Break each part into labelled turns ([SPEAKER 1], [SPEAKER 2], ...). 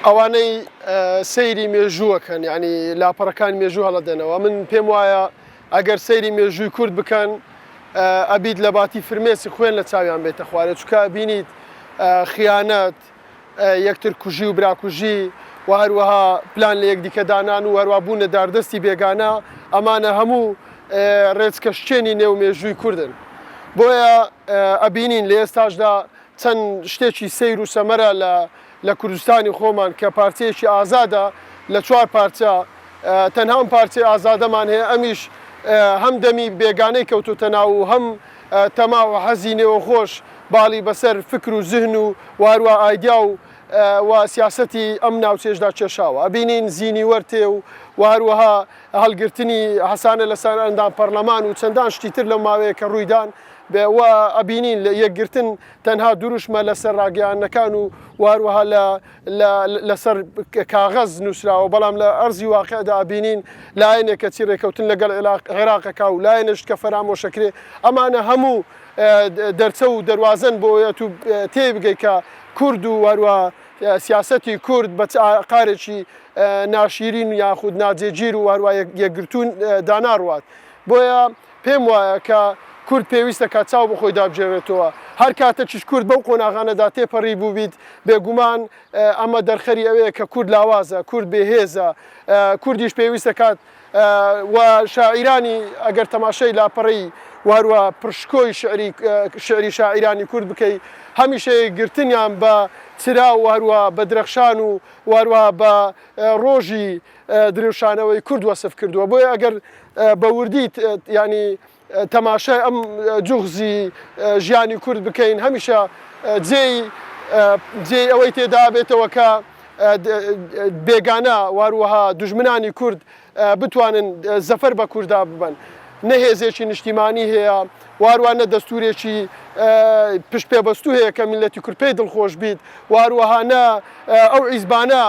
[SPEAKER 1] ئەوانەی سەیری مێژووەکەن یعنی لاپەڕەکان مێژوو هەڵەدەنەوە من پێم وایە ئەگەر سەیری مێژووی کورد بکەن ئەبیت لە باتی فرمێسک خوێن لە چاویان بێتە خوارێ چونکە ئەبینیت خیانەت یەکتر کوژی و براکوژی و هەروەها پلان لە یەکدیکە دانان و هەروە بوونە داردەستی بێگانە ئەمانە هەموو ڕێچکە شکێنی نێو مێژووی کوردن بۆیە ئەبینین لە ئێستاشدا چەند شتێکی سەیر و سەمەرە لە لە کوردستانی خۆمان کە پارچەیەکی ئازادە لە چوار پارچە تەنها ئەم پارچەی ئازادەمان هەیە ئەمیش هەم دەمی بێگانەی کەوتۆتە ناو و هەم تەما و حەزی نێوەخۆش باڵی بەسەر فکر و زهن و واروا ئایدیا و و سیاسەتی ئەم ناوچەیەشدا کێشاوە. ئەبینین زینی وەرتێ و و هەروەها هەڵگرتنی حەسانە لەسەر ئەندام پەڕلەمان و چەندان شتی تر لەو ماوەیە کە ڕوویدان و ئەبینین لە یەکگرتن تەنها دروشمە لەسەر ڕاگەیاندنەکان و و هەروەها لە لە لەسەر کاغەز نووسراوە بەڵام لە ئەرزی واقعدا ئەبینین لایەنێک کەچی ڕێکەوتن لەگەڵ عێراق ئەکا و لایەنێش کە فەرامۆشەکرێ ئەمانە هەموو دەرچە و دەروازەن بۆ ئەوەی تێبگەی کە کورد و هەروە سیاسەتی کورد بە چ ئاقارێکی ناشیرین یاخود ناجێگیر و هەروە یەکگرتوون داناڕوات بۆیە پێم وایە کە کورد پێویستە کە چاو بە خۆیدا بگێڕێتەوە. هەر کاتێکیش کورد بەو قۆناغانەدا تێپەڕی بووبیت، بێگومان ئەمە دەرخەری ئەوەیە کە کورد لاوازە، کورد بێهێزە. کوردیش پێویستە کات و شاعیرانی ئەگەر تەماشای لاپەڕەی و هەروە پڕشکۆی شعری شعری شاعیرانی کورد بکەی، هەمیشە یەکگرتنیان بە چرا و هەروە بە درەخشان و هەروە بە ڕۆژی درەوشانەوەی کورد وەسف کردووە. بۆیە ئەگەر بە وردی یانی تەماشای ئەم جوغزی ژیانی کورد بکەین هەمیشە جێی جێی ئەوەی تێدا بێتەوە کە بێگانە واروەها دوژمنانی کورد بتوانن زەفەر بە کوردا ببەن. نە هێزێکی نیشتیمانی هەیە واروە نە دەستورێکی پشت پێبەستوو هەیە کە میللەتی کورد پێی دڵخۆش بیت واروەها نە ئەو عیزبانە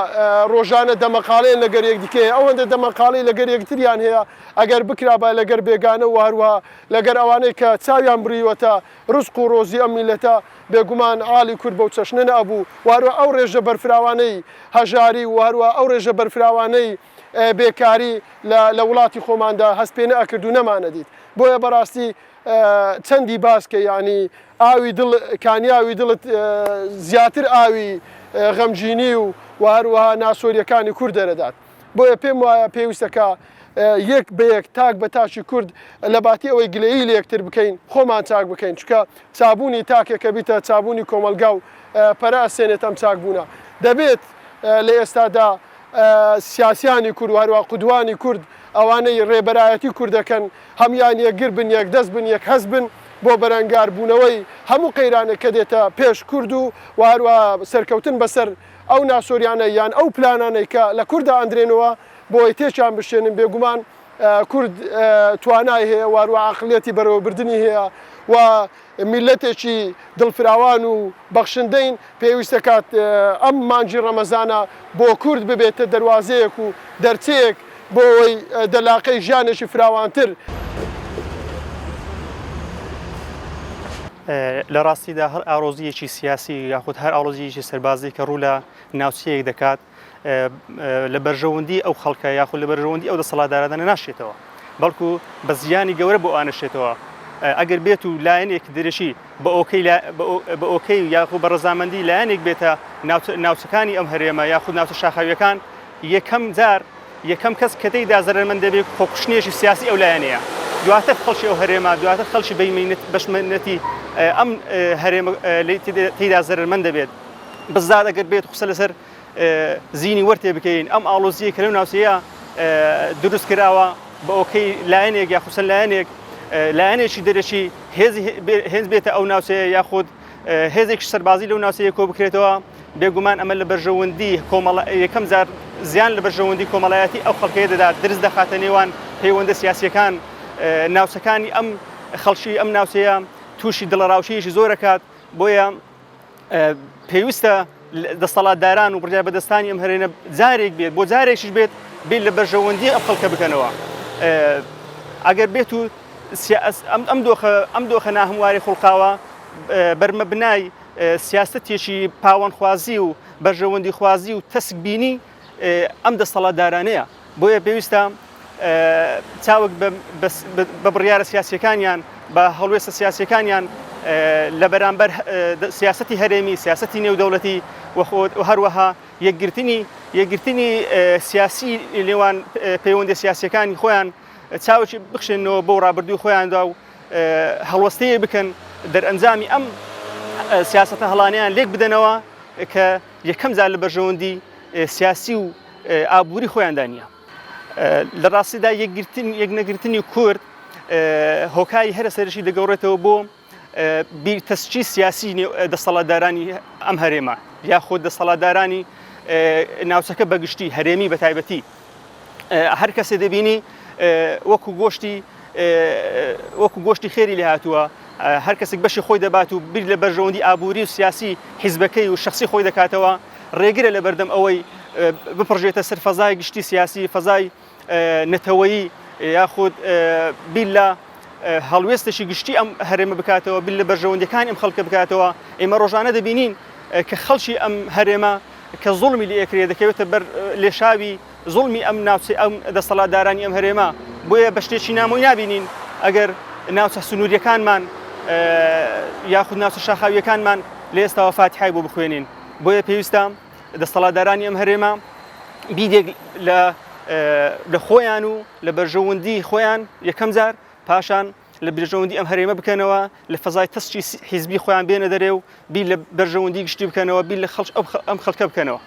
[SPEAKER 1] ڕۆژانە دەمەقاڵێن لەگەر یەکدیکە هەیە ئەوەندە دەمەقاڵی لەگەر یەکتریان هەیە ئەگەر بکرابا لەگەر بێگانە و هەروەها لەگەر ئەوانەی کە چاویان بڕیوەتە ڕزق و ڕۆزی ئەم میللەتە بێگومان عالی کورد بەو چەشنە نەئەبوو و هەروەها ئەو ڕێژە بەرفراوانەی هەژاری و هەروەها ئەو ڕێژە بەرفراوانەی بێکاری لە لە وڵاتی خۆماندا هەست پێ نەئەکرد و نەمانەدیت بۆیە بەڕاستی چەندی باس کەی یانی ئاوی دڵ کانیاوی دڵت زیاتر ئاوی غەمگینی و و هەروەها ناسۆریەکانی کورد دەرەدات بۆیە پێم وایە پێویستە کە یەک بە یەک تاک بە تاکی کورد لە باتی ئەوەی گلەیی لە یەکتر بکەین خۆمان چاک بکەین چونکە چابوونی تاکێکە بیتە چابوونی کۆمەڵگا و پەرە ئەسێنێت ئەم چاکبوونە دەبێت لە ئێستادا سیاسیانی کورد و هەروە قودوانی کورد ئەوانەی ڕێبەرایەتی کورد دەکەن هەموان یەکگر بن یەکدەست بن یەک هەست بن بۆ بەرەنگار بوونەوەی هەموو قەیرانێک کە دێتە پێش کورد و و هەروە سەرکەوتن بەسەر ئەو ناسۆریانە یان ئەو پلانانەی کە لە کوردا ئەندرێنەوە بۆی تێکیان بشێنن بێگومان کورد توانای هەیە و هەروە عەقڵیەتی بەرەوەبردنی هەیە و میللەتێکی دڵفراوان و بەخشندەین، پێویستە کات ئەم مانگی ڕەمەزانە بۆ کورد ببێتە دەروازەیەک و دەرچەیەک بۆ ئەوەی دەلاقەی ژیانێکی فراوانتر.
[SPEAKER 2] لە ڕاستیدا هەر ئاڵۆزییەکی سیاسی یاخود هەر ئاڵۆزییەکی سەربازی کە ڕوو لە ناوچەیەک دەکات، لە بەرژەوەندی ئەو خەڵکە یاخود لە بەرژەوەندی ئەو دەسەڵاتدارانە ناشێتەوە بەڵکو بە زیانی گەورە بۆ ئانەشێتەوە ئەگەر بێت و لایەنێک درێژی بە ئۆکەی بە ئۆکەی یاخود بە ڕەزامەندی لایەنێک بێتە ناوچەکانی ئەم هەرێمە یاخود ناوچە شاخاویەکان یەکەم جار یەکەم کەس کە تێیدا زەرەرمەند دەبێت خۆکوشتنێکی سیاسی ئەو لایەنەیە دواتر خەڵکی ئەو هەرێمە دواتر خەڵکی بەشمەینەتی ئەم هەرێمە تێیدا زەرەرمەند دەبێت بزاد ئەگەر بێت قسە لەسەر زینی وەرتێ بکەین ئەم ئاڵۆزیە کە لەو ناوچەیە دروست کراوە بە ئۆکەی لایەنێک یاخود چەند لایەنێک لایەنێکی دەرەکی هێزی هێز بێتە ئەو ناوچەیە یاخود هێزێکی سەربازی لەو ناوچەیە کۆ بکرێتەوە بێگومان ئەمە لە بەرژەوەندی کۆمەڵ یەکەم جار زیان لە بەرژەوەندی کۆمەڵایەتی ئەو خەڵکەیە دەدات درز دەخاتە نێوان پەیوەندە سیاسیەکان ناوچەکانی ئەم خەڵکی ئەم ناوچەیە تووشی دڵەڕاوکێیەکی زۆرەکات بۆیە پێویستە دەسەڵاتداران و بڕیار بەدەستانی ئەم هەرێنە جارێک بێت بۆ جارێکیش بێت بیر لە بەرژەوەندی ئەم خەڵکە بکەنەوە ئەگەر بێت و ئەم دۆخە ئەم دۆخە ناهمواری خوڵقاوە بەرمەبنای سیاسەتێکی پاوانخوازی و بەرژەوەندیخوازی و تەسک بینی ئەم دەسەڵاتدارانەیە. بۆیە پێویستە چاوک بە بڕیارە سیاسیەکانیان بە هەڵوێستە سیاسیەکانیان لە بەرامبەر سیاسەتی هەرێمی سیاسەتی نێودەوڵەتی و هەروەها یەکگرتنی یەکگرتنی سیاسی نێوان پەیوەندی سیاسیەکانی خۆیان چاوێکی بخشێنەوە بۆ ڕابردووی خۆیاندا و هەڵوەستەیە بکەن دەرئەنجامی ئەم سیاسەتە هەڵانیان لێک بدەنەوە کە یەکەم جار لە بەرژەوەندی سیاسی و ئابووری خۆیاندا نییە. لە ڕاستیدا یەکگرتن یەکنەگرتنی کورد هۆکاری هەرە سەرەکی دەگەڕێتەوە بۆ بیر تەسکی سیاسی دەسەڵاتدارانی ئەم هەرێمە یاخود دەسەڵاتدارانی ناوچەکە بەگشتی هەرێمی بە تایبەتی هەر کەسێ دەبینی وەکو گۆشتی وەکو گۆشتی خێری لێ هاتووە هەر کەسێک بەشی خۆی دەبات و بیر لە بەرژەوەندی ئابووری و سیاسی حیزبەکەی و شخصی خۆی دەکاتەوە ڕێگرە لە بەردەم ئەوەی بپڕژێتە سەر فەزای گشتی سیاسی فەزای نەتەوەیی یاخود بیر لە هەڵوێستێکی گشتی ئەم هەرێمە بکاتەوە بیر لە بەرژەوەندیەکانی ئەم خەڵکە بکاتەوە ئێمە ڕۆژانە دەبینین کە خەڵکی ئەم هەرێمە کە زوڵمی لێ ئەکرێ دەکەوێتە بەر لێشاوی زوڵمی ئەم ناوچەی ئەم دەسەڵاتدارانی ئەم هەرێمە بۆیە بە شتێکی نامۆی نابینین ئەگەر ناوچە سنووریەکانمان یاخود ناوچە شاخاویەکانمان لە ئێستاوە فاتیحای بۆ بخوێنین بۆیە پێویستە دەسەڵاتدارانی ئەم هەرێمە بیرێک لە لە خۆیان و لە بەرژەوەندی خۆیان یەکەم جار پاشان لە بەرژەوەندی ئەم هەرێمە بکەنەوە لە فەزای تەسکی حیزبی خۆیان بێنە دەرێ و بیر لە بەرژەوەندی گشتی بکەنەوە بیر لە خەڵک ئەم خەڵکە بکەنەوە.